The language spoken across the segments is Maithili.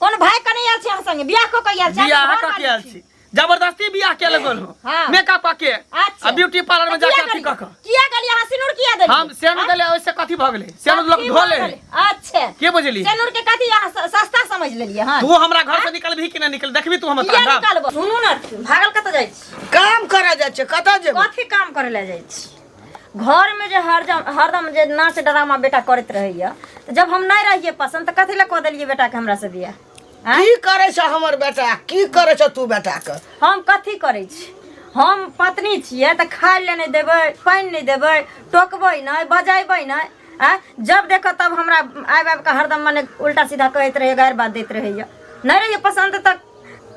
कोन भाई कने आयल छी अहाँ संगे बियाह कऽ के आयल छी बियाह अहाँ कऽ घर के आयल वाली छी जबरदस्ती बियाह के लगल हो हाँ। मेकअप कऽ के अच्छा। आ ब्यूटी पार्लर में तऽ जाके किया अथी कऽ गेलियै? के किया गेलियै अहाँ सिनूर किया देलियै हम सेनु देले ओइसे कथी भऽ गेलै सेनु लोग कथी धो भऽ ले गेलै? अच्छा के बुझली सिनूर के कथी अहाँ सस्ता समझ लेलियै हँ तू हमरा घर से निकलबही कि नहीं निकल देखबी तू हमर किया तांडव निकालबो सुनू ने भागल कतऽ जाइ छी काम करे जाइ छै कतऽ जेबै कथी काम करे लए जाइ छी घर में जे हरदम हरदम जे नाच ड्रामा बेटा करैत रहैया तऽ जब हम नहि रहियै पसन्द तऽ कथी लए कऽ देलियै बेटाके हमरा से बियाह आँय? की करे छै हमर बेटा की करे छै तू बेटा के हम कथी करै छी हम पत्नी छियै तऽ खाय लए नहि देबै पानि नहि देबै टोकबै नहि बजेबै नहि आँय जब देखो तब हमरा आबि आबि कऽ हरदम मने उल्टा सीधा कहैत रहैया गारि बात दैत रहैया नहि रहियै पसन्द तऽ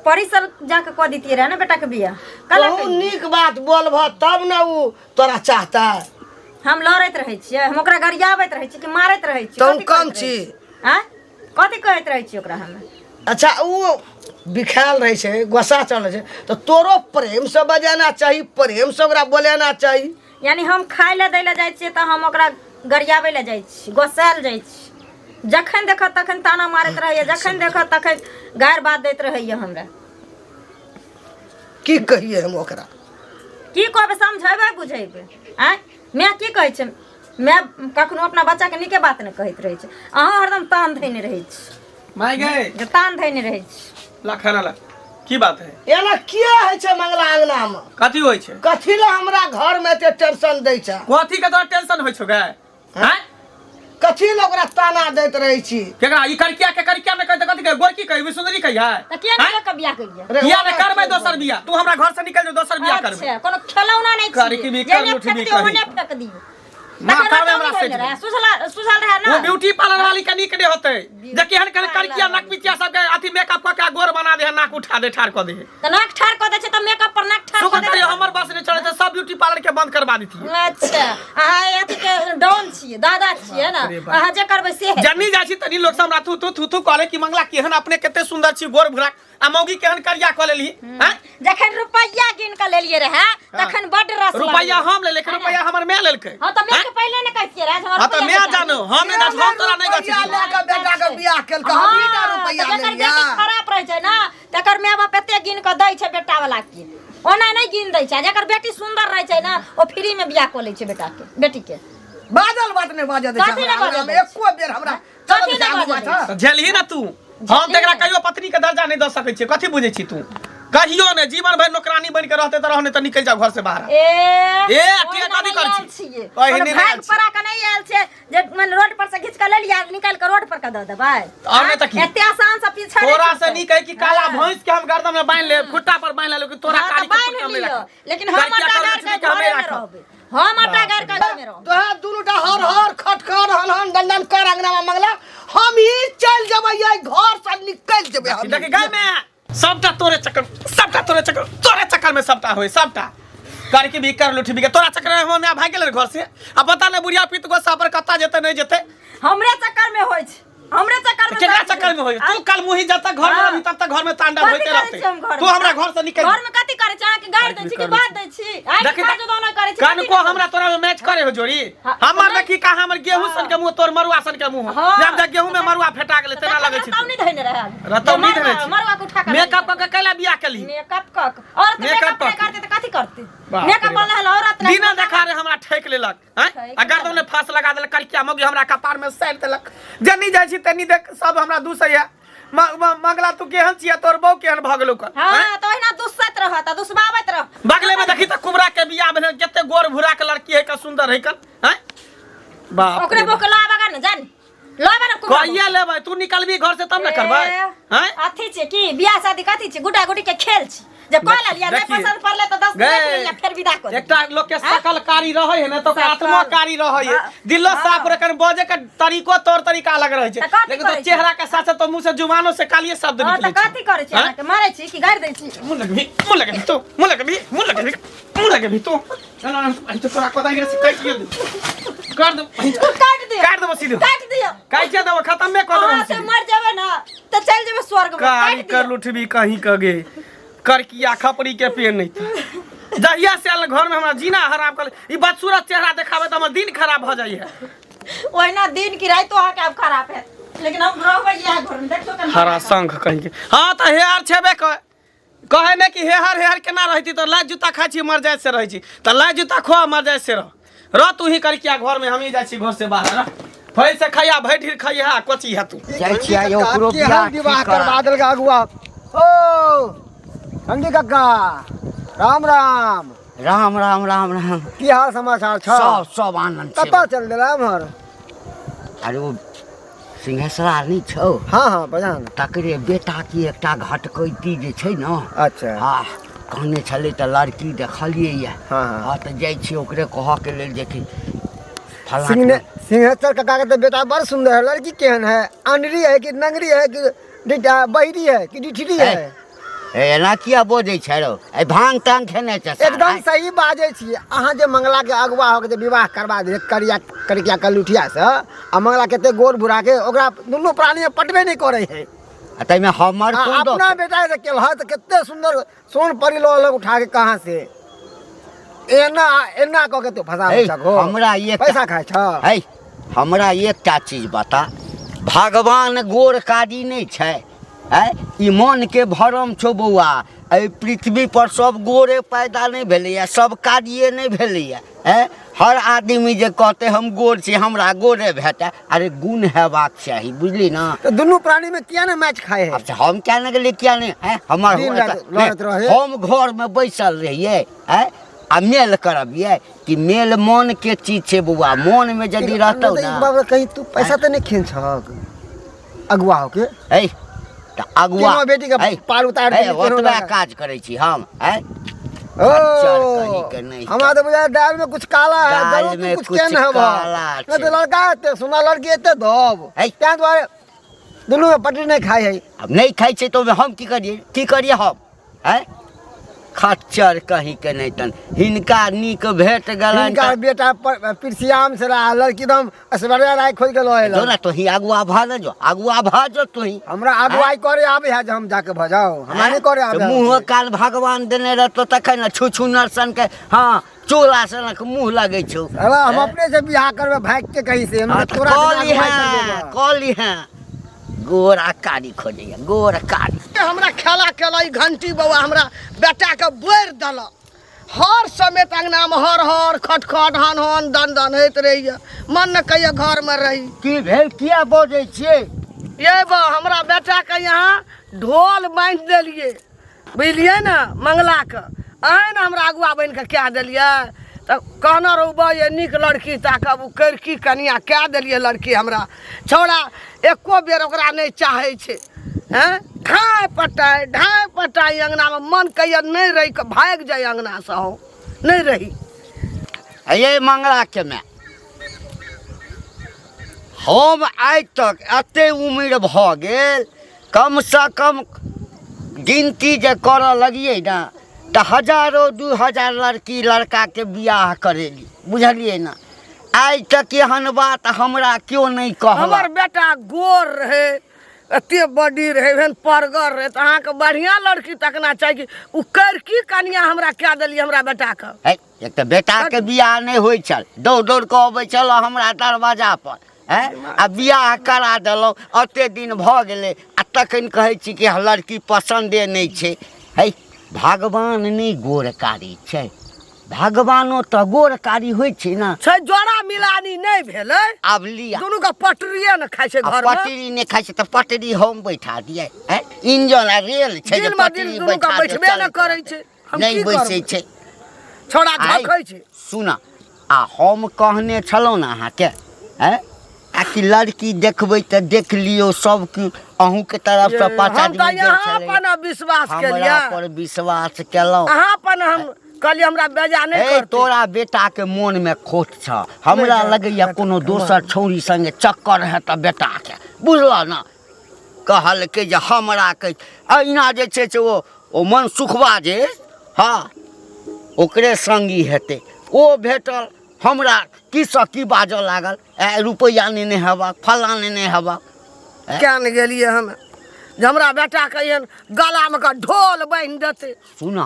परिसर जाके कऽ दितियै रहए ने बेटाके बियाह कला तू नीक बात बोलबह तब ने उ तोरा चाहता हम लड़ैत रहै छियै हम ओकरा गरियाबैत रहै छियै कि मारैत रहै छियै तहूँ कथी कम कहैत छी। रहै छियै? आँय कथी कहैत रहै छियै ओकरा हम अच्छा उ बिखायल रहै छै गोस्सा चढ़ल छै तऽ तोरो प्रेमसँ बजाना चाही प्रेमसँ ओकरा बोलेना चाही यानी हम खाय लए दै लए जाइ छियै तऽ हम ओकरा गरियाबै लए जाइ छी गोसायल जाइ छी जखन देखत तखन ताना मारैत रहैया जखन देखत तखन गारि बात दैत रहैया हमरा की कहिए हम ओकरा की कहबै समझेबै बुझेबै आँय माय की कहै छै माय कखनो अपना बच्चाके नीके बात नहि कहैत रहै छै अहाँ हरदम तान धयने रहै छी माय गए जे तान धयने रहै छी ला खाना ला की बात है एना किया होइ छै मंगला अंगनामे कथी होइ छै कथी लए हमरा घरमे एते टेंशन दै छै कथी के तोरा टेंशन होइ छौ गए हैं कथी लए ओकरा ताना दैत रहै छी केकरा ई करिकिया के करिकिया में कहते कथी कहे गोरकी कही सुंदरी कही है तऽ किया नहि लोकके बियाह केलियै रे, किया ने ओना करबै दोसर बियाह तू हमरा घर से निकल जो दोसर बियाह करबै अच्छा कोनो खेलौना नहि करकी छियै भी कर, जेने लुठी फेंक भी दियौ कही। ओने फेंक दियौ माथा तखन में हमरा रतौनी सटि भेल रहै सुझल सुझल रहै वो ना ब्यूटी पार्लर वाली के नीक नहीं होते देखी हन कन करिकिया नक पिचिया सब के अथी मेकअप क के गोर बना दे है नाक उठा दे ठार क दे है तऽ नाक ठाढ़ कऽ दै छै तऽ मेकअप पर नाक ठाढ़ शुक्र कऽ दै करियो हमर बस नहीं चले सब ब्यूटी पार्लर के बंद करवा देती अच्छा अहाँ अथी के डॉन छियै दादा छियै ने रे बाप। अहाँ जे करबै से हेतै। जन्नी जाइ छी तनी लोग सब हमरा थू थू थू थू कहले कि मंगला केहन अपने कते सुंदर छी गोर भुरा आ मौगी केहन करिया कऽ लेली हैं जखन रुपैआ गिन कऽ लेलियै रहए तखन बड्ड रस रुपैआ हम ले लेकिन रुपैआ हमर माय लेलकै हँ तऽ मायके पहिले ने कहतियै रहए जे हमरा हाँ तऽ रुपैआ माय चाही। जानो हम नहि गाछ हम तोरा नहि गाछ रुपैआ लए कऽ बेटा के बियाह केलकै हँ, हमही टा रुपैआ तऽ जकर लेलियै बेटी खराब रहै छै ने तकर माय बाप एते गिन कऽ दै छै बेटा वाला के ओना नहि गिन दै छै आ जकर बेटी सुंदर रहै छै ने ओ फ्री में बियाह कऽ लै छै बेटा के बेटी के बाजल बात नहि बाजऽ दै छै कथी नहि हमरा बाजऽ अंगनामे दै छै? एको बेर हमरा कथी चलऽ नहि आगू बाजऽ दै बात तऽ झेलही ने तू हम तऽ एकरा कहियो पत्नी के दर्जा नहि दऽ सकै छियै कथी बुझै छी तू कहियो नहि जीवन भरि नौकरानी बनि के रहते तऽ रह नहि तऽ निकलि जाओ घर से बाहर ए ए, ओहिना कथी नहि करै आयल छी? छियै। ओहिने कोनो नहि भाग आयल छियै। पड़ा के नहि आयल छै जे मने रोड पर से घीच के लेलियै आ निकालि के रोड पर के दऽ देबै आओर नहि तऽ की? एते आसान से पीछा नहि तोरा से छूटतै। नीक है कि काला भैंस के हम गर्दन में बांध ले खुट्टा पर बांध ले लेकिन तोरा हाँ, तऽ काली के बान्हि खुट्टा में लिअ, राख लेकिन हम करिया आटा कर गारि लुचबी के के हमे घरे मे राखब। रहबै हम आटा गारि के घरे मे रहबै तोहे दुनू टा हर हर खटखट हन हन दन दन कर अंगना में मंगला हम ही चल जेबै ये घर से निकल जेबै हम देखी गाय में सबटा तोरे चक्कर सबटा तोरे चक्कर तोरे चक्कर में सबटा होय सबटा करके भी कर लुठी भी तोरा चक्कर में हम भाग गेल घर से आ पता नहीं बुढ़िया पीत गोसा पर कत्ता जेते नहीं जेते हमरे चक्कर में होइ छै हमरे चक्कर में केकरा चक्कर में होय तू कल मुही जब तक घर में हाँ। रहबी तब तक घर में तांडव कथी होते करै रहते छी हम घर तू में? हमरा घर से निकल घर में कथी करै छी अहाँके गारि दै छी कि बात दै छी आइ देखी काज दोनो करै छी कथी कनको नहि हमरा तोरा में मैच करे हो जोड़ी हाँ, हमर नहि। देखी का हमर गेहूं सन के मुंह तोर मरुआ सन के मुंह हाँ। जब जब गेहूं में मरुआ फेटा गेलै तेना लगै छै रतौनी धइने रहै रतौनी धइने छी। मरुआ के उठा के मेकअप क के कैला बियाह केली मेकअप क के औरत मेकअप मेकअप कऽ नहि के। करतै तऽ कथी करतै बाप रे मेकअप बाप। वाला हल औरत नहि दिना देखा रे हमरा ठेक लेलक आँय? ठेक आ गर्दन में फांस लगा देलक करिकिया मौगी हमरा कपार में सैर देलक जनी जाइ छी तनी देख सब हमरा दूसैया मंगला तू केहन छिया तोर बहू केहन भऽ गेलौ कन हाँ तऽ ओहिना दुस्सैत रहत आ दुसबाबैत रह बगले में देखी तऽ कुबरा के बियाह भेल कते गोर भूरा के लड़की है का सुंदर है कन आँय? बाप ओकरे रे बहू के लाबऽ गा ने जान लाबऽ ने कुबरा कहिया लेबै तू निकलबी घर से तब ने करबै आँय अथी छै की बियाह शादी कथी छै गुड्डा गुड्डी के खेल छै जे कऽ लेलियै नहि देखिए। पसंद पड़लै तऽ 10 गए। दिन रखि लेलियै फेर विदा कऽ एकटा लोक के शकल कारी रहै है ने तऽ ओकर शकल। आत्मा कारी रहै है हाँ। दिलो हाँ। साफ रखन बजे के तरीको तौर तरीका अलग रहै छै तऽ कथी लेकिन तो करै छै? चेहरा के साथ साथ तो मुंह से जुबानो से कालिए शब्द हँ निकलै तऽ कथी करै छी आँय? अहाँके मारै छी कि गारि दै छी मुँह लगबी मुँह लगबी तू मुँह लगबी मुँह लगबी मुँह लगबी तू ना ना ना तो तोरा कोदाई से काट दियो कर दे काटि दियौ काट देबो सीधे काटि दियौ काट देबो खत्म में कर अहाँ देबो से सीधे मर जेबै ने तऽ चलि जेबै स्वर्ग में कारी काटि कर दियौ लुठबी कहीं कगे करकिया खपरी के पेड़ नहीं था जहिया से आयल घर में हमरा जीना हराम कर ई बदसूरत चेहरा देखावे त हमर दिन खराब भ जाइए ओहिना दिन की रातिो अहाँके आब खराब हैत लेकिन हम रहबै इएह घर में देखतो कन हरा शंख कहीं के हाँ तऽ हे आर छेबे कह कहे ने कि हे हर हे हर केना रहती तऽ लाज जूता खाइ छी मर जाय से रहै छी तऽ लाज जूता खो मर जाय से रह रह तू ही करकिया घर में हम ही जाइ छी घर से बाहर रह भरि से खैया भरि ढीर खैया कोची है तू जाइ छियै ओकरो बियाह केहन विवाह ठीक करा। करवा देलक अगुआ ओ चंडी कक्का राम राम राम राम राम राम की हाल समाचार छ सब सब आनंद छै कतऽ चल देला एम्हर अरे ओ सिंहेश्वरा नहि छौ हाँ हाँ बजा ने तकरे बेटा की एकटा घटकैती जे छै ने अच्छा हाँ कहने छलै तऽ लड़की देखलियै यऽ हाँ, हाँ। हाँ तऽ जाइ छी ओकरे कहऽके लेल जे कि फलाँ सिंहने सिंहेश्वर काका के तो बेटा बड़ सुंदर है लड़की केहन है अनरी है कि नंगरी है कि बहिरी है कि डिठरी है ए, एना किया बजै छै रौ ए भांग तांग खेने छै सारा। एकदम सही बाजै छी अहाँ जे मंगला के अगुआ हो के जे विवाह करवा दे करिया करिया कलुठिया से आ मंगला कते गोर बुढ़ा के ओकरा दुनू प्राणी में पटबे नहीं करे है आ ताहिमे हमर आ कोन दोष अपना बेटा के केलह तऽ कते सुंदर सोन परी लऽ अलग उठा के कहाँ से एना एना कऽ के तू फंसा ए, छको हमरा एक पैसा खाइ छ है हमरा एकटा चीज बता भगवान गोर कारी नहि छै है ई मनके भरम छौ बौआ एहि पृथ्वी पर सब गोरे पैदा नहि भेलैए सब कारिए नहि भेलैए हैं हर आदमी जे कहतै हम गोर छी हमरा गोरे भेटै अरे गुण हेबाक चाही बुझली ने तऽ दुनू प्राणी में किया ने मैच खाए है आब से हम क्या ने गेलियै किया नहि हैं हमर दिन राति लड़ैत रहै। हम घरमे बैसल रहियै हैं आ मेल करबियै कि मेल मोन के चीज छै बौआ मोन में यदि रहतौ नहि ना बाबा कहीं तू पैसा तऽ नहीं खेन छक अगुआ होके है तऽ अगुआ तीनों बेटी के है, पार उतार है, देली, तीनों ओतबा लगा। काज करै छी हम है ओ चल कहीं के नहीं हमरा तो बुझाय दाल में कुछ काला है दाल जरूर तू में कुछ कुछ केन हब काला नहीं तो छै। लड़का एते सुना लड़की एते धब है। तें दुआरे दुनू में पटरी नहीं खाई है आब नहि खाइ छै तऽ ओहिमे हम की करियै की करियै हम है खच्चर कहीं के नहीं तन हिनका नीक भेट गेलनि हिनका तऽ बेटा पिरसियाम से रहा लड़की एकदम ऐश्वर्या राय खोज के लऽ जो एलक ना तोही आगुआ भऽ ने जो आगुआ भऽ जो तोही हमरा अगुवाई करे आबे है जे हम जाके भजाओ हमरा नहीं करे आबे है। मुँह कान भगवान देने रहतो तखन ने छू छू नरसन के हाँ चोला सनक मुँह लगै छौ अरे हम अपने से बियाह करबे भाग के कहीं से हमरा हाँ, तऽ तोरा कऽ बिना अगुवाई लिहें करबे। कऽ लिहें गोरा कारी खोजैया गोर कारी हमरा खेला केला ई घंटी बौआ हमरा बेटाके बोरि देलक हर समय अङ्गनामे हर हर खट खट हन हन दन दन होइत रहैए मन ने कहिया घरमे रही की भेल किया बजै छियै ये बा हमरा बेटाके यहाँ ढोल बान्हि देलियै बुझलियै ने मंगलाके अहेँ ने हमरा अगुआ बनि कऽ कए देलियै तऽ कहने रहू बा ये नीक लड़की ताकब ओ कड़की कनिया कए देलियै लड़की हमरा छौड़ा एको बेर ओकरा नहि चाहै छै हँ ढाइ पटाइ ढाइ पटाइ अङ्गनामे मन कहिया नहि रहि कऽ भागि जाइ अङ्गनासँ हम नहि रही ये मंगलाके माय हम आइ तक एते उम्र भऽ गेल कमसँ कम गिनती जे करऽ लगियै ने तऽ हजारो 2000 लड़की लड़काके बियाह करेली बुझलियै ने आइ तक एहन बात हमरा केओ नहि हमर कहलक बेटा गोर रहै एते बॉडी रहै एहन परगर रहै तऽ अहाँके बढ़िआँ लड़की तकना चाही कि ओ कड़की कनिया हमरा कए देलियै हमरा बेटाके है एक तऽ बेटाके बियाह नहि होइ छल दौड़ दौड़ कऽ अबै छल हमरा दरवाजा पर हैं आ बियाह करा देलहुँ एते दिन भऽ गेलै आ तखन कहै छी कि लड़की पसन्दे नहि छै है भगवान नहि गोर कारी छै भगवानो तऽ गोर कारी होइ छै ने छै जोड़ा मिलानी नहि भेलै आब लिअ दुनू के पटरिये ने खाइ छै आ घर में पटरी नहि खाइ छै तऽ पटरी हम बैठा दियै हैं इंजन आ रेल छै जे दिल में दिल पटरी दुनू के बैठा दियै, बैठबे ने चलैत करै रहतै। छै। हम नहि की बैसै करबै? छै छौड़ा आइ झखै छै सुन आ हम कहने छलहुँ ने अहाँके हैं आ कि लड़की देखबै तऽ देख लियौ सब कि अहूँके तरफसँ पाँच हम तऽ आदमी गेल यहाँ छलै अपन विश्वास हमरा केलियै पर विश्वास केलहुँ अहाँ अपन हम कहलियै हमरा बेजा नहि ए करतै तोरा बेटाके मोनमे खोट छ हमरा नहि, लगैया कोनो दोसर छौड़ी संगे चक्कर हेतऽ बेटाके बुझलऽ ने कहलकै जे हमरा के अहिना जे छै से ओ मनसुखबा जे हँ ओकरे संगी हेतै ओ भेटल हमरा की सँ की बाजऽ लागल ए रुपैआ नेने हेबक फल्लाँ नेने हेबक किया ने गेलियै हम जे हमरा बेटाके एहन गलामे के ढोल बान्हि देतै सुन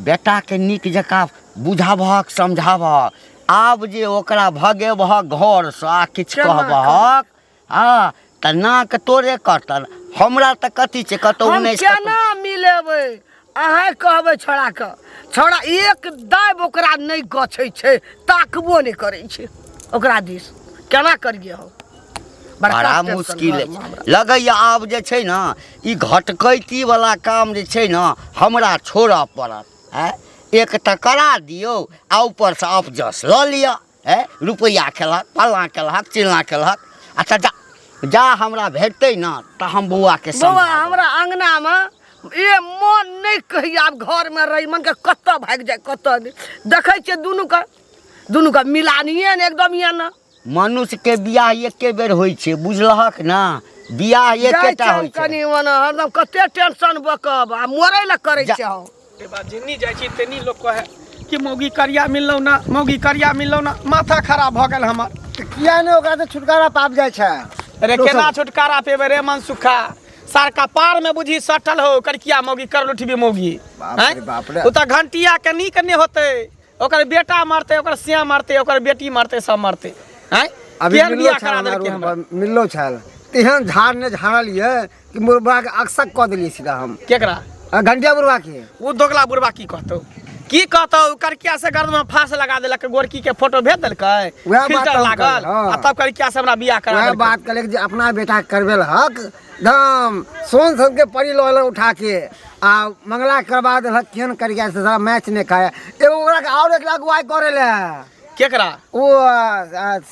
बेटाके नीक जकाँ बुझाबहक समझाबहक आब जे ओकरा भगेबहक घरसँ आ किछु केना कहबहक हँ तऽ नाक तोरे कटल हमरा तऽ कथी छै कतहु हम उन्नैस केना मिलेबै अहाँ कहबै छोड़ाके छोड़ा एक दाबि ओकरा नहि गछै छै ताकबो नहि करै छै ओकरा दिस केना करियै हम बड़का बड़ा टेंशन मुश्किल घरमे अछि हमरा। लगैए आब जे छै ने ई घटकैतीवला काम जे छै ने हमरा छोड़ऽ पड़त आँय एक तऽ करा दियौ आ ऊपरसँ अपजस लऽ लिअ आँय रुपैआ खेलहक फल्लाँ केलहक चिल्लाँ केलहक अच्छा जा जा हमरा भेटतै ने तऽ हम बौआके बौआ समझा देबै। हमरा अङ्गनामे ए मन नहि कहैए आब घरमे रही मनके कतऽ भागि जाय कतऽ नहि देखै छियै दुनूके दुनूके मिलानिए ने एकदम यऽ ने मनुष्यके बियाह एके बेर होइ छै बुझलहक ने बियाह जाइ एकेटा छियै होइ छै कनि ओना हरदम कते टेंशन बकब आ मरै लए करै जा- छै हम के बाद जिन्नी जाइ छी तेनी लोक कहे कि मौगी करिया मिललौ ना मौगी करिया मिललौ ना माथा खराब भऽ गेल हमर तऽ किया नहि ओकरा से छुटकारा पाबि जाइ छै अरे केना छुटकारा पेबे रे मनसुखा सार कपार में बुझी सटल हो करकिया मौगी कर लुठबी मौगी बाप हैं? रे बाप रे। ओ तऽ घंटिया के नीक नहि होतै ओकर बेटा मरतै ओकर सिया मरतै ओकर बेटी मरतै सब मरतै हैं अभी केहन मिललो बियाह छल करा हमरा देलकै रोड हमरा पर मिललो छल तेहन झाड़ ने झाड़लियै कि बुढ़बा के अकसक कऽ देलियै सीधा हम केकरा आ घंटिया बुढ़बा के ओ दोगला बुढ़बा की कहतौ की कहतौ करकिया से गर्द में फांस लगा देलक गोरकी के फोटो भेज देलकै वएह बात फिल्टर हम लागल कहलियै, हाँ। आ तब करकिया से हमरा बियाह करा वएह देलकै बात कहलियै जे अपना बेटा के करबेलहक दाम सोन सबके परी लऽ एलक उठा के आ मंगला करबा देलक केहन करिया से सारा मैच नहि खाय एगो ओकरा के और एक अगुवाई करे ले केकरा ओ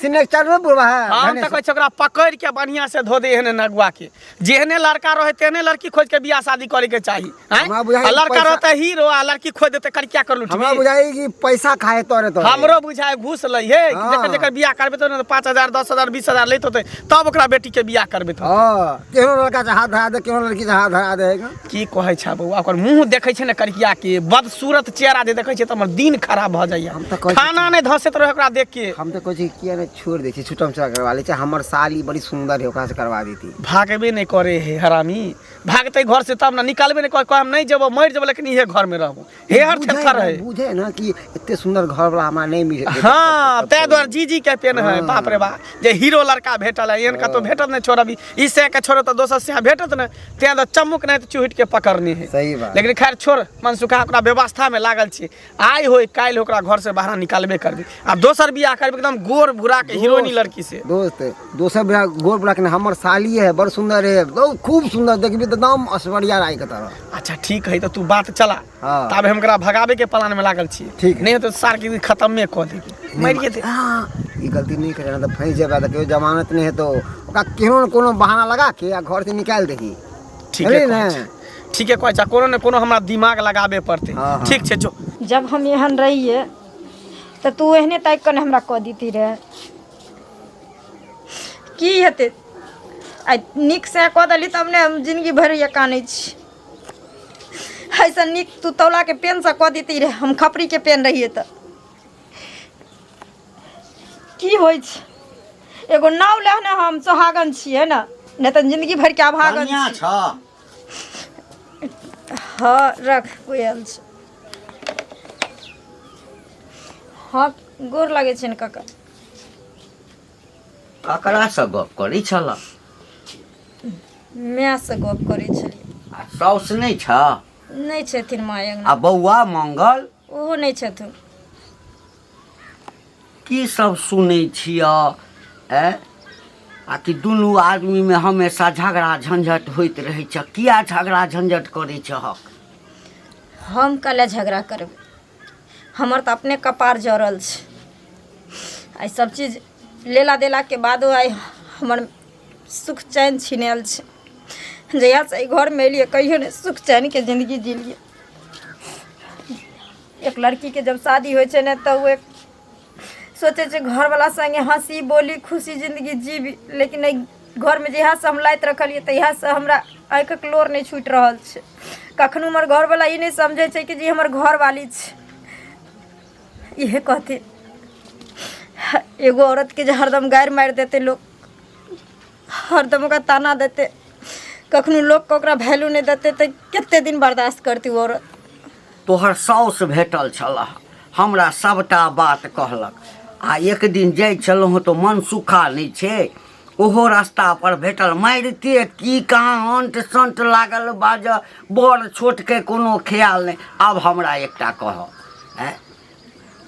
सिनेचर में बुढ़वा है हम धनेश। तऽ कहै छी ओकरा पकड़ि के बढ़िया से धो दे एहने नगुआ के जेहने लड़का रहे तेहने लड़की खोज के बियाह शादी करे के चाही हैं? हमरा बुझाइ आ लड़का पैसा- रहते हीरो आ लड़की खोज देते करिया कर लुटबी हमरा बुझाई कि पैसा खाए तोरे तोरे हमरो बुझाय घूस लै हे कि हाँ। जकर जकर बियाह करबे तो 5000 10000 20000 लैत होते तब ओकरा बेटी के बियाह करबे तो हाँ केहनो लड़का से हाथ धरा दे केहनो लड़की से हाथ धरा दे की कहै छै बौआ ओकर मुँह देखै छै ने करिया के बदसूरत चेहरा जे देखै छै तऽ हमर दिन खराब भऽ जाइया हम तऽ कहै छी- खाना नहि धसैत रहै ओकरा देख के हम तऽ कहै छी किया नहि छोड़ि दै छी छुटम छुटा करवा लै छै हमर साली बड़ी सुन्दर है ओकरा से करवा देती भागबे नहि करे हे हरामी भागतै घर से तब ने निकालबे नहि करे हम नहि जेबो मरि जेबो लेकिन इहे घर में रहबो हे हर बुझै थेथर ने है बुझै ने कि एते सुन्दर घर वाला हमरा नहि मिले हाँ ताहि दुआरे जी जी के पेन है बाप रे बाप जे हीरो लड़का भेटल है एहन कतौ भेटत नहि छोड़ अभी ई से के छोड़ो तऽ दोसर से भेटत नहि तें तऽ चमुक नहि तऽ चुहिट के पकड़ने है सही बात। लेकिन खैर छोड़ मनसुखा ओकरा व्यवस्था में लागल छी आइ होय काल्हि ओकरा घर से बाहर निकालबे करबे आ दोसर बियाह करबे एकदम गोर भूरा के हीरोइनी लड़की से दोस्त दोसर बियाह गोर बुढ़ा के नहि, हमर साली है बड़ सुन्दर है बहुत खूब सुन्दर देखबी तऽ एकदम ऐश्वर्या राय के तरह अच्छा ठीक है तो तू बात चला हाँ। तब हम ओकरा भगाबे के प्लान में लागल छी ठीक है। नहीं तो सार के खत्मे कऽ देबे मरि जेतै हाँ, ई गलती नहीं करे ना तऽ फँसि जेबै तऽ कहियो जमानत नहि हेतौ ओकरा केहनो ने कोनो बहाना लगा के आ घर से निकालि दही ठीके बुझलियै कहै ने छै ठीके कहै छै कोनो ने कोनो हमरा दिमाग लगाबे पड़तै हाँ, हाँ। ठीक छै जो जब हम एहन रहिए तऽ तू एहने ताकि कऽ ने हमरा कऽ देती रहे की हेतै आइ नीकसँ कऽ देली तब ने हम जिनगी भरि ये कानै छी एहिसँ नीक तू तौलाके पेनसँ कऽ देती रहे हम खपरीके पेन रहियै तऽ की होइ छै एगो नाव लए ने हम सोहागन छियै ने नहि तऽ जिन्दगी भरिके अभागन कनिया छी छ हँ रख कोइ आयल छै हँ गोर लागै छै ने काका ककरासँ गप करै छल मायसँ गप करै छलियै आ साउस नहि छ नहि छथिन माय अङ्गना आ बौआ मंगल ओहो नहि छथिन की सब सुनै छिय ऐ आ कि दुनू आदमीमे हमेशा झगड़ा झंझट होइत रहै छ किया झगड़ा झंझट करै छहक हम कले झगड़ा करबै हमर तऽ अपने कपार जरल छै आइ सब चीज लेला देलाके बादो आइ हमर सुख चैन छिनायल छै जहियासँ एहि घरमे एलियै कहियो नहि सुख चैनके जिन्दगी जिलियै एक लड़कीके जब शादी होइ छै ने तऽ ओ एक सोचै छै घरवला सङ्गे हँसी बोली खुशी जिन्दगी जीबी लेकिन एहि घरमे जहियासँ हम लाति रखलियै तहियासँ हमरा आँखिक लोर नहि छूटि रहल छै कखनो हमर घरवला ई नहि समझै छै कि जे ई हमर घरवाली छै इहे कहथिन एगो औरतके जे हरदम गारि मारि देतै लोक हरदम ओकरा ताना देतै कखनो लोकके ओकरा वैल्यू नहि देतै तऽ कते दिन बर्दाश्त करतै ओ औरत तोहर साउस भेटल छलह हमरा सभटा बात कहलक आ एक दिन जाइ छलहुँ तऽ मनसुखा नहि छै ओहो रास्ता पर भेटल मारिते की कहाँ अंट संट लागल बाज बड़ छोटके कोनो ख्याल नहि आब हमरा एकटा कह आँय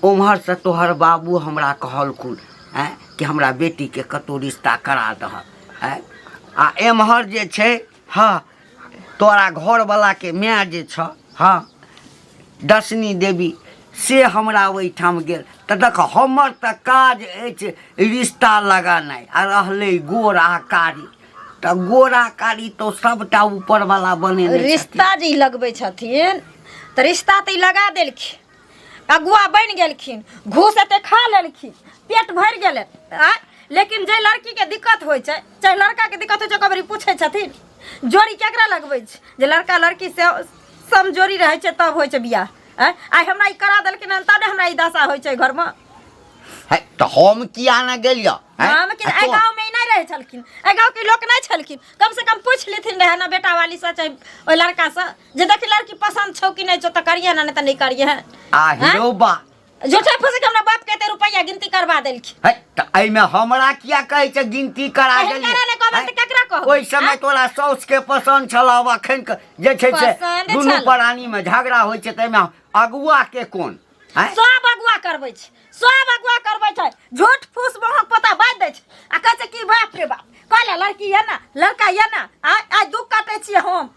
ओम्हरसँ तोहर बाबू हमरा कहलखुन आँय कि हमरा बेटीके कतहु रिश्ता करा दहक आँय आ एम्हर जे छै हँ तोरा घरवलाके माय जे छह हँ दशनी देवी से हमरा ओहिठाम गेल तऽ देख हमर तऽ काज अछि रिश्ता लगेनाइ आ रहलै गोर आ कारी तऽ गोरा कारी तऽ सभटा ऊपरवला बनेने छथिन। रिश्ता जे ई लगबै छथिन तऽ रिश्ता तऽ ई लगा देलखिन अगुआ बनि गेलखिन घूस एते खा लेलखिन पेट भरि गेलै आँय लेकिन जे लड़कीके दिक्कत होइ छै चाहे लड़काके दिक्कत होइ छै ओकर बेरी पूछै छथिन जोड़ी केकरा लगबै छै जे लड़का लड़की से समजोरी रहै छै तब होइ छै बियाह आँय आइ हमरा ई करा देलखिन हन तब ने हमरा ई दशा होइ छै घरमे है, तऽ हम किया ने गेलियै हैं? हम कि एहि गाँव में ई नहि रहै छलखिन एहि गाँव के लोक नहि छलखिन कम से कम पूछि लेथिन रहै ने बेटा वाली से चाहे ओहि लड़का से जे देखी लड़की पसंद छौ कि नहि छौ तऽ करिहे ने नहि तऽ नहि करिहे आ हिरो बा झूठे फूसे के हमरा बाप के एते रुपैआ गिनती करवा देलखिन है, तऽ एहिमे हमरा किया कहै छै गिनती करा एहन देलियै करा नहि कहबै हैं? तऽ केकरा कहबै? ओहि समय आँय? तोरा साउस के पसंद छल आब अखन के जे छै से पसंद दुनू छल। प्राणी मे झगड़ा होइ छै ताहिमे अगुआ के कोन हैं? सब अगुआ करबै छै सब अगुआ करबै छै झूठ फूस महक पता बाजि दै छै आ कहै छै कि बाप रे बाप कहले लड़की ये ना लड़का ये ना आइ आइ दुख काटै छियै हम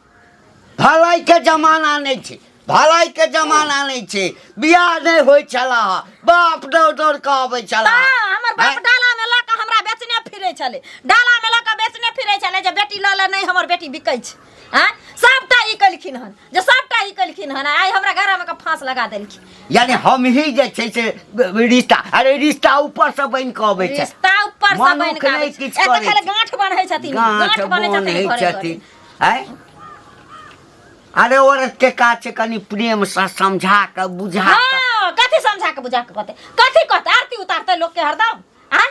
भलाई के जमाना नहि छै भलाई के जमाना नहि छै बियाह नहि होइ छला बाप दौड़ दौड़ कऽ अबै छला तऽ हमर बाप डाला में लऽ कऽ हमरा बेचने फिरै छलै डाला में लऽ कऽ बेचने फिरै छलै जे बेटी लऽ ले नहि हमर बेटी बिकै छै आँय सबटा ई केलखिन हन जे सबटा ई केलखिन हन आइ हमरा घरमे के फांस लगा देलखिन यानी हम ही जे छै से रिश्ता अरे रिश्ता ऊपर से बनि कऽ अबै छै रिश्ता ऊपर से बनि मनुख कऽ आबै नहि छै। किछु एतऽ करै खाली छै। गांठ बन्है छथिन गाँठ गांठ बन्है बन्है छथिन घरे घरे छथिन आँय अरे औरत के काज छै कनि प्रेम से समझा कऽ बुझा कऽ हाँ कथी समझा के बुझा के कहते कथी कहते आरती उतारते लोग के हरदम आ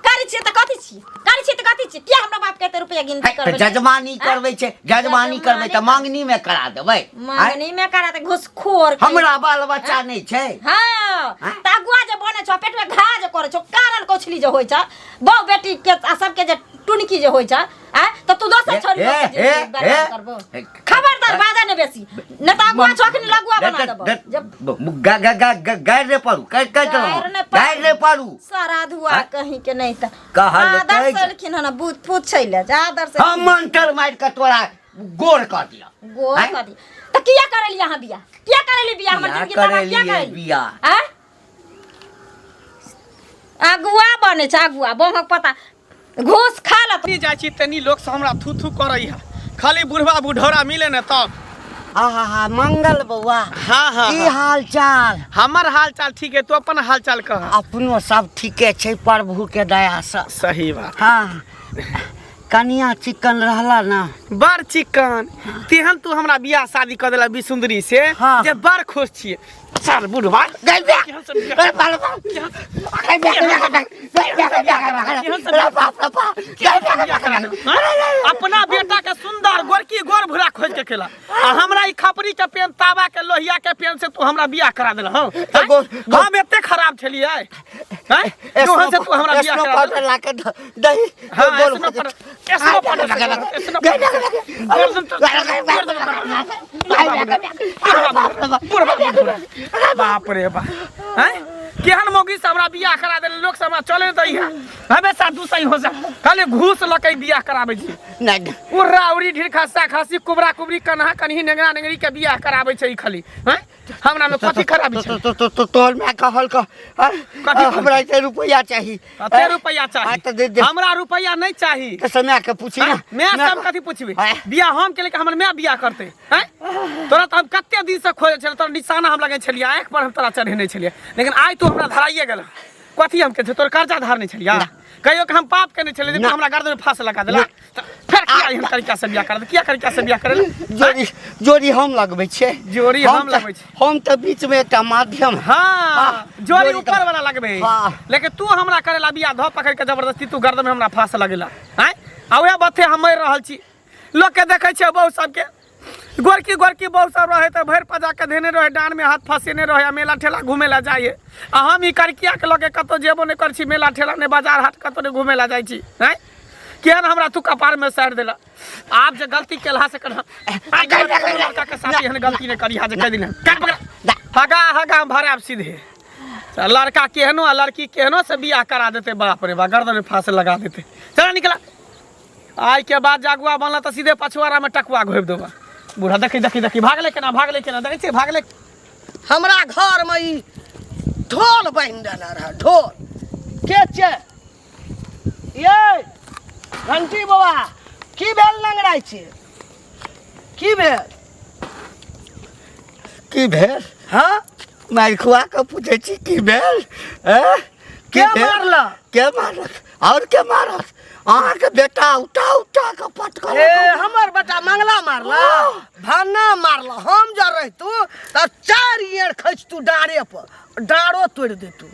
करै छियै तऽ कथी छियै करै छियै तऽ कथी छियै किया हमरा बाप के एते रुपया गिनती है, तऽ करबै जजमानी करबै छै जजमानी करबै तऽ मांगनी में करा देबै आँय? मांगनी में करा ते घुसखोर के। हमरा बाल बच्चा नहि छै हाँ आँय? तऽ अगुआ जे बनै छौ पेट में घा जे करै छौ कारण कोछली जे होइ छौ बहु बेटी के आ सबके जे टुनकी जे होइ छौ आँय तऽ तू दोसर छोरी हे, लोक के हे, जिंदगी बर्बाद हे, करबो हे। खबरदार बाजा ने बेसी ने तऽ अगुआ छौ अखनी लगुआ बना देबो जब गारि रे पड़ू कहि कहि गारि देलहुँ ने पड़ू। गारि रे पड़ू सारा धुआ आँय? कहीं के नहीं तऽ कहलकै आदर जे- से एलखिन हन बुझ पूछै ले जे आदर से हम मंत्र मारि कऽ तोरा गोर कऽ दिअ गोर आँय? कऽ दी तऽ किया करेली अहाँ बियाह किया करेली बियाह हमर किया जिंदगी तबाह किया करेलियै करेली बियाह? आँय? अगुआ बनै छै अगुआ बहक पता घूस खा लत तनी जाइ छी तनी लोक सब हमरा थू थू करै है खाली बुढ़वा बुढ़ौरा मिले ने तब आहा मंगल बौआ हाँ हाँ की हाँ। हाल चाल हमर हाल चाल ठीक है तू अपन हाल चाल कह अपनो सब ठीके छै प्रभु के दया से सही बात हाँ कनिया चिकन रहला ना बड़ चिकन तेहन तू हमरा बियाह शादी कऽ देला बिसुंदरी से हाँ। जे बड़ खुश छियै सर बुढ़वा केहन सब बियाह- अपना बेटा के सुंदर गोरकी गोर भूरा खोज के खेला आ हमरा ई खपरी के पेन तावा के लोहिया के पेन से तू हमरा बियाह करा देला हँ हम एते खराब छलियै हैं जोहन से तू हमरा बियाह करा देला ला के दही हाँ ऐसनो पर ऐसनो पर ऐसनो पर बाप रे बाप हैं केहन मौगी से हमरा बियाह करा देले लोक सब हमरा चले दै है हमेशा दू सही हो जा खाली घूस लके बियाह कराबै छी नहीं उर्रा उरी ढीर खस्सा खासी कुबरा कुबरी कन्हा कन्ही नेंगरा नेंगरी के बियाह कराबै छै ई खाली हैं हमरा में कथी खराबी छै तो तो तो तोहर माय कहल क कथी हमरा एते रुपैआ चाही कते रुपैआ हाँ, चाही तऽ दे दे। हमरा रुपैआ नहीं चाही तऽ समय के पूछी ना मैं सब कथी पूछबे हाँ। बियाह हम केले कि हमर माय बियाह करते हैं तोरा तऽ हम कते दिन से खोजे छलियै तोरा निशाना हम लगै छलियै आँखि पर हम तोरा चढ़ेने छलियै लेकिन आइ तू हमरा धराइए गेल कथी हम के तोर कर्जा धारने छलियै कहियो कि हम पाप केने छलियै लेकिन ना। हमरा गर्दन में फांस लगा देला तऽ फेर किया एहन तरीका से बियाह कर किया तरीका से बियाह करेला जोड़ी जोड़ी हम लगबै छियै जोड़ी हम तऽ- लगबै छियै। हम तऽ बीच में एकटा माध्यम हाँ हाँ, जोड़ी जोड़ी ऊपर तऽ- वाला लगबे हाँ। लेकिन तू हमरा करेला बियाह धो पकड़ के जबरदस्ती तू गर्दन में हमरा फांस लगेला आँय आ उएह बथे हम मरि रहल छी लोक के देखै छियै बहु सबके गोरकी गोरकी बहु सब रहे तऽ भरि पजा के धेने रहे डाँड़ में हाथ फंसेने रहे आ मेला ठेला घूमे ला जाइए आ हम ई करकिया के लऽ के कतौ जेबो नहि करै छी मेला ठेला नहि बाजार हाट कतौ नहि घूमे ला जाइ छी आँय केहन हमरा तू कपार में साइड देला आप जे गलती केलहा से करहा आइ के बाद कोनो लड़का के साथ एहन गलती नहीं करी जे कह दिना काट पकड़ हगा हगा हम भराब सीधे त लड़का केहनो आ लड़की केहनो से बियाह करा देते बाप रे बा गर्दन में फांस लगा देते चला निकला आइ के बाद जागुआ बनला तऽ सीधे पछुआरा में टकुआ घोपि देबा बूढ़ा देखी देखी देखी भागले केना भागले केना देखै छियै भागले हमरा घरमे ई ढोल बान्हि देने रहए ढोल के छै ये घंटी बाबा की भेल लंगड़ाइ छी की भेल की भेल हाँ मारि खुआ कऽ पूछै छी की भेल ए? की के भेल? मारलक? के मारलक आओर के मारत अहाँके बेटा उठा उठा कऽ पटकल ए हमर बेटा मंगला मारला भाना मारला हम जब रहितू तऽ चारि एड़ खसितू डाँरे पर डाँरो तोड़ि देतू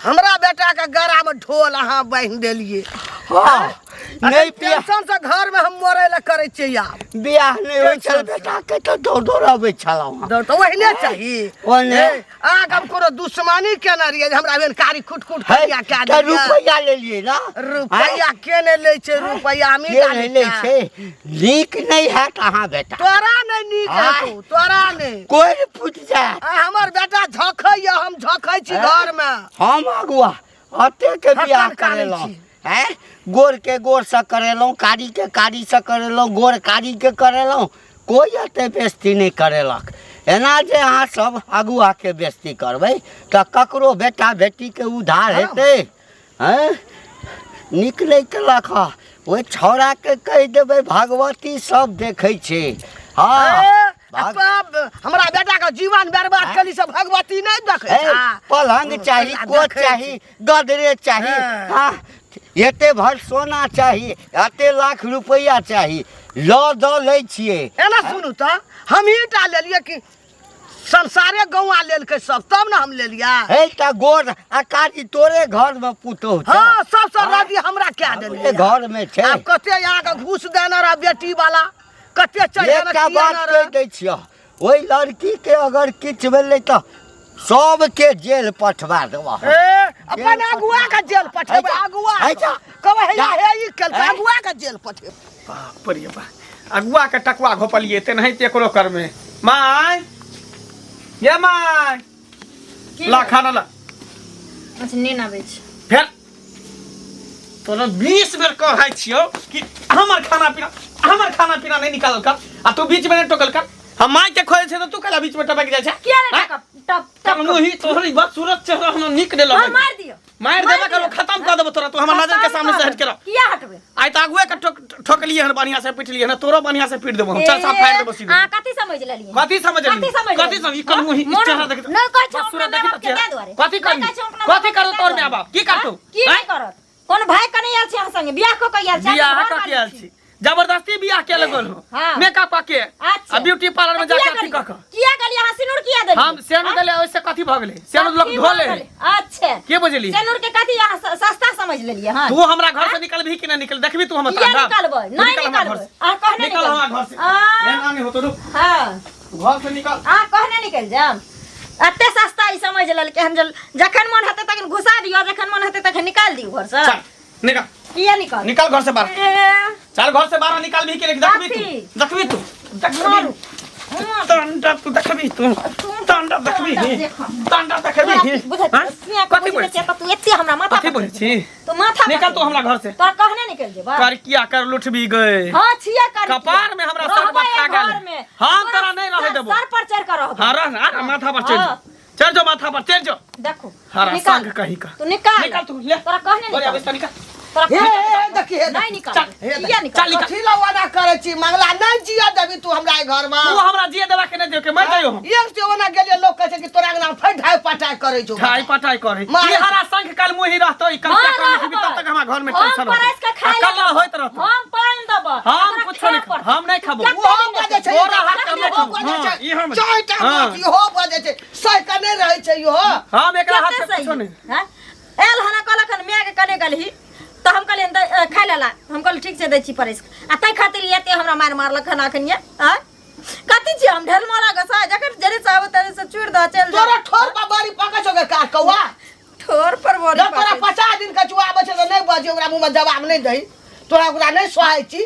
हमरा बेटाके गरामे ढोल अहाँ बान्हि देलियै हँ नहि बियाह टेंशन से घर में हम मरे ला करे छियै आब बियाह नहि होइ छल टेंशन से। बेटाके तऽ दौड़ दौड़ अबै छलहुँ हँ। दौड़ तऽ ओहिने चाही ओहने। ए, अहाँके हम कोनो दुश्मनी केने रहियै जे हमरा बेन कारी खुट खुट है, करिया कए तऽ देलियै रुपैआ लेलियै ने रुपैआ के नहि लै छै रुपैआ हमही के टा नहि लै लै छै नीक नहि हैत अहाँ बेटा तोरा नहि नीक आँय। हेतौ तोरा नहि कोइ फुटि जायत आ हमर बेटा झखैया हम झखै छी आँय। घरमे हम अगुआ अतेके बियाह हक्कन कानै करेलहुँ छी। आँय गोरके गोरसँ करेलहुँ कारीके कारीसँ करेलहुँ गोर कारीके करेलहुँ कोइ एते बेस्ती नहि करेलक एना जे अहाँ सब अगुआके बेस्ती करबै तऽ ककरो बेटा बेटीके उद्धार हेतै आँय नीक नहि केलक हँ ओहि छौड़ाके कहि देबै भगवती सब देखै छै हँ ए, भाग- तब हमरा बेटा के जीवन बर्बाद केली से भगवती नहीं देखे ए, पलंग चाही कोच चाही गदरेज चाही हाँ। हाँ एते भर सोना चाही एते लाख रुपैआ चाही लऽ दऽ लै छियै एना सुनू तऽ हमही टा लेलियै कि संसारे गौआ लेलकै सब तब ने हम लेलियै हे तऽ गोर आ कारी तोरे घरमे पुतोह छौ। हाँ सब सब राजी हमरा कए हमरे देलियै घरमे छै आब कते अहाँके घूस देने रह बेटी वाला कते चढ़ेने एकटा बात किया कहि रह दै छियह ओहि लड़कीके अगर किछु भेलै तऽ सबके जेल पठवा देबह ए अपन अगुआ के जेल पठेबै अगुआ है जा। कहबै हे जा। हे ई केलकै हैं? अगुआ के जेल पठेबै बाप रे बाप अगुआ के टकुआ घोपलिए तेनाहिते एकरो करमे माय ये माय ला खाना ला अच्छा नीन आबै छै फेर तोरा 20 बेर कहै छियौ कि हमर खाना पीना हमर खाना पीना नहीं निकालल कर आ तू बीच में नहीं टोकल कर हम माय के खोजे छै तऽ तू कैला बीच में टपक जाइ छै किया नहीं आँय? टप टप टप तब मुही तोहर ई बस सूरत चेहरा हमरा नीक नहीं हाँ, लगै मार दियो मारि देबे करो खत्म कर देबो तोरा तू हमर नजर के सामने से हट के रह किया हटबे आइ तऽ आगुए के ठोक ठोकलिए हन बढ़िया से पिटलिए हन तोरो बढ़िया से पीट देबो हम चल साफ फाड़ देबो सीधे आ कथी समझ लेलिए कथी समझ कथी लेली समझ कथी समझ ई कल मुही ई चेहरा देख नहीं कहै छै सूरत अपना देखी माय-बाप तऽ के चेहरा ताहि दुआरे कथी नहि करबी कहै छै अपना कथी माय-बाप करू के तोर ताहि माय बाप की करतौ दुआरे। की आँय? नहि करत कोन भाई कने आयल छी अहाँ संगे बियाह कऽ के आयल छी बियाह अहाँ कऽ घर के आयल वाली छी जबरदस्ती बियाह के लगल हो हाँ। मेकअप कऽ के अच्छा। आ ब्यूटी पार्लर में तऽ जाके किया अथी कऽ गेलियै? कऽ किया गेलियै अहाँ सिनूर किया देलियै हम सेनु देले ओइसे कथी भऽ गेलै सेनु लोग कथी धो भऽ ले गेलै? अच्छा के बुझली सिनूर के कथी अहाँ सस्ता समझ लेलियै हँ तू हमरा घर से निकलबही कि नहीं निकल देखबी तू हमर किया तांडव? निकलबै? तू नहि निकल हमरा घर निकलबै। से। अहाँ कहने निकल हमरा घर से आ। एना नहीं होतो रुक हँ घर से निकल अहाँ कहने निकलि जायब एते सस्ता ई समझ लेलकै हन जे जखन मन हेतै तखन घुसा दियौ जखन मन हेतै तखन निकालि दियौ घरसँ चल निकल किया निकल निकल घर से बाहर ए, चल घर से बाहर निकाल भी के नहीं देखबी कथी? तू देखबी तू देखबी मारू। तांडा तू देखबी तू तांडा देखबी तांडा देखबी बुझै हाँ? सिया के कथी बुझै बोलै छियै तऽ तू एते हमरा माथा कथी पर बोलै छी तू माथा निकल तू हमरा घर से तोरा कहने निकल जेबा कर किया कर लुटबी गए हां छिया कर कपार में हमरा सर बथा गेल। हम तोरा नहीं रहै देबो। सर पर चढ़ के रहबे हाँ रह ना आ, माथा पर चढ़ हाँ। जो चढ़ जो माथा पर चढ़ जो देखो हरा निकाल। संग कहीं का तू निकाल निकाल तू ले तोरा कहने बोले निकाल अब निकाल तोरा हे कहने हे देखी हे नहीं निकाल चल, किया निकाल चल, निकाल। कथी ला ओना करै छी मंगला नहीं जिया देबी तू हमरा एहि घरमे तू हमरा जिए देबा के नहीं देबे के मर जाइयो हम एक से ओना गेलियै लोक कहै छै कि तोरा अंगना फेर ढाई पटाई करै छौ ठाई पटाई करे मारे ई हरा संग कल मुही रहतो ई कल हाँ, क्या कर लिखबी रहबै। तब तक हमरा घर में हम टेंशन परसि के खाय कल लेबै। होइत रहतो हम पानि देबै हम तोरा कुछो खाय नहीं पड़तौ। हम नहीं खाबो कते ओहो दिन बजै छै तोरा हाथ के ओहो नहि खाबो। बजै हाँ, छै ई हम- चारिटा हाँ। बात इहो बजै छै सहि कऽ नहि रहै छै इहो हम एकरा हाथ कते के कुछो सही नहीं हैं? आयल हना कहलक हन माय के कने गेलही तऽ हम कहलियनि खाय लेला हम कहलियै ठीक छै दै छी परसि कऽ। आ ताहि खातिर ई एते हमरा मारि मारलक हन अखन ये आँय कथी छियै हम ढेल मारा गोसाइ जखन जरे से आबै तरे से चूड़ दऽ चलि तोरा जा ठोर पर बड़ी पकै छौ गे काठ कौआ ठोर पर बड़ी जब तोरा पकै 50 दिन कछुआ आबै छै तऽ नहि बजे ओकरा मुँहमे जवाब नहि दही तोरा ओकरा नहि सोहाइ छी।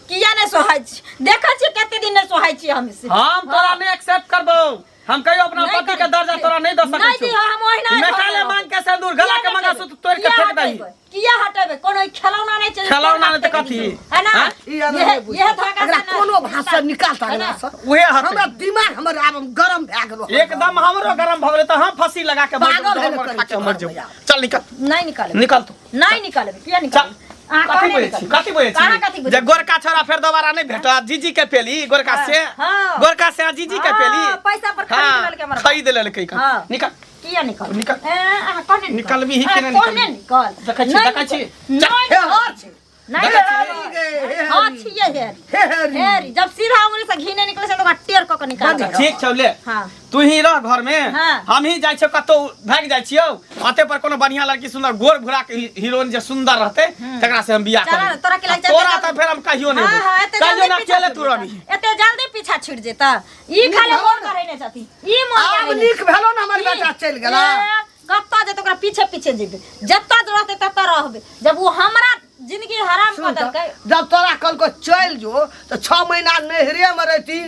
किया नहि सोहाइ छी? देखै छियै कते दिन नहि सोहाइ छी हम से। हम तोरा नहि एक्सेप्ट करबौ, हम कहियो अपना नहि पति के करबै। दर्जा तोरा नहीं दऽ सकै नहि छियौ। दिहऽ, हम ओहिना घर मेटाले रहब। मांग के सिंदूर गला के किया मंगलसूत्र तोड़ के किया फेंक दही। हटेबै? किया हटेबै? कोनो ई खेलौना नहि छै जे खेलौना नहि तऽ फेंक कथी? दियौ। है ना? हाँ? ई अगर यह नहि बुझतै। यह धागा एकरा से ना- कोनो भाषा निकाल ता है ना? एकरा से। उहे हते। हमरा दिमाग हमर आब गरम भए गेलो। एकदम हमरो गरम भऽ गेलै तऽ हम फंसी लगा के मर पागल जेबौ, भेल मर करै खा के छै मर जेबौ। भैया। चल निकल, नहीं निकालबै। निकल तू। नहीं निकालबै। किया चल। निकालबै? अहाँ कथी कहने बजै छी? निकालबै। कथी बजै कहाँ छी? कथी बजै जे गोरका छोरा फेर दोबारा नहि भेटत। जीजी के पेली गोरका से, हाँ। गोरका से जीजी के पेली। हाँ, पैसा पर खरीद हाँ, लेलकै हमर। खरीद लेलकै। हाँ। निकल। किया निकल? निकल। ए, अहाँ कहने निकल। निकलबी ही अहाँ कि नहि कहने निकलबी? निकल। देखै छी, नहीं देखै छी। निकल। चल। नहीं हे निकल। हर छै। नहीं हे निकल। हरी गे, हे हाँ, हरी। छियै हेरी। हे हरी। हेरी जब सीधा उंगली से घी नहीं निकले छै तऽ ओकरा टेढ़ कऽ के निकाल। ठीक छौ, ले हाँ। तू ही रह घर में। हाँ। हम ही जाइ छियौ, कतौ भागि जाइ छियौ। अते पर कोनो बढ़िया लड़की सुंदर गोर भूरा के हीरोइन जे सुंदर रहते तकरा से हम बियाह चला करबै। ने, तोरा के लागि तोरा जल्दी- तऽ फेर हम कहियो नहि हाँ, देबै। हाँ, एते कहियो जल्दी ना पीछा अकेले छुटि तू रहबी। जेता। एते जल्दी पीछा छुटि जेता। ई खाली मोन करे नहि छथिन, ई मोन आब करे नहि। नीक भेलो ने हमर बेटा चलि गेला। ए, कतऽ जेतै? ओकरा पीछे पीछे जेबै, जतऽ रहतै ततऽ रहबै। जब ओ हमरा जिंदगी हराम कऽ सुन तऽ, देलकै। जब तोरा कहलको चलि जो तऽ 6 महीना नैहरे मे रहती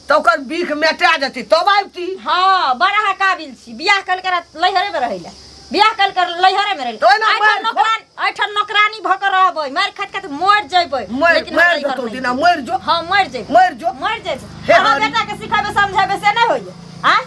तऽ ओकर बीख मेटा जेती तब आबती। हाँ, बड़ा अहाँ काबिल छी। बियाह कल के लैहरे में रहै लए, बियाह कल के लैहरे में रहै तऽ ओहिना लए। मारि एहिठाम नौकरानी भऽ के रहबै, मारि खाइत खाइत मरि जेबै, मरि लेकिन हम मरि नैहर जेतौ नहि दिना जेबै। मरि जो। हाँ, मरि जेबै। मरि जो। मरि जेबै। हे अहाँ हरि। बेटा के सिखेबै समझेबै से नहि होइए। आँय?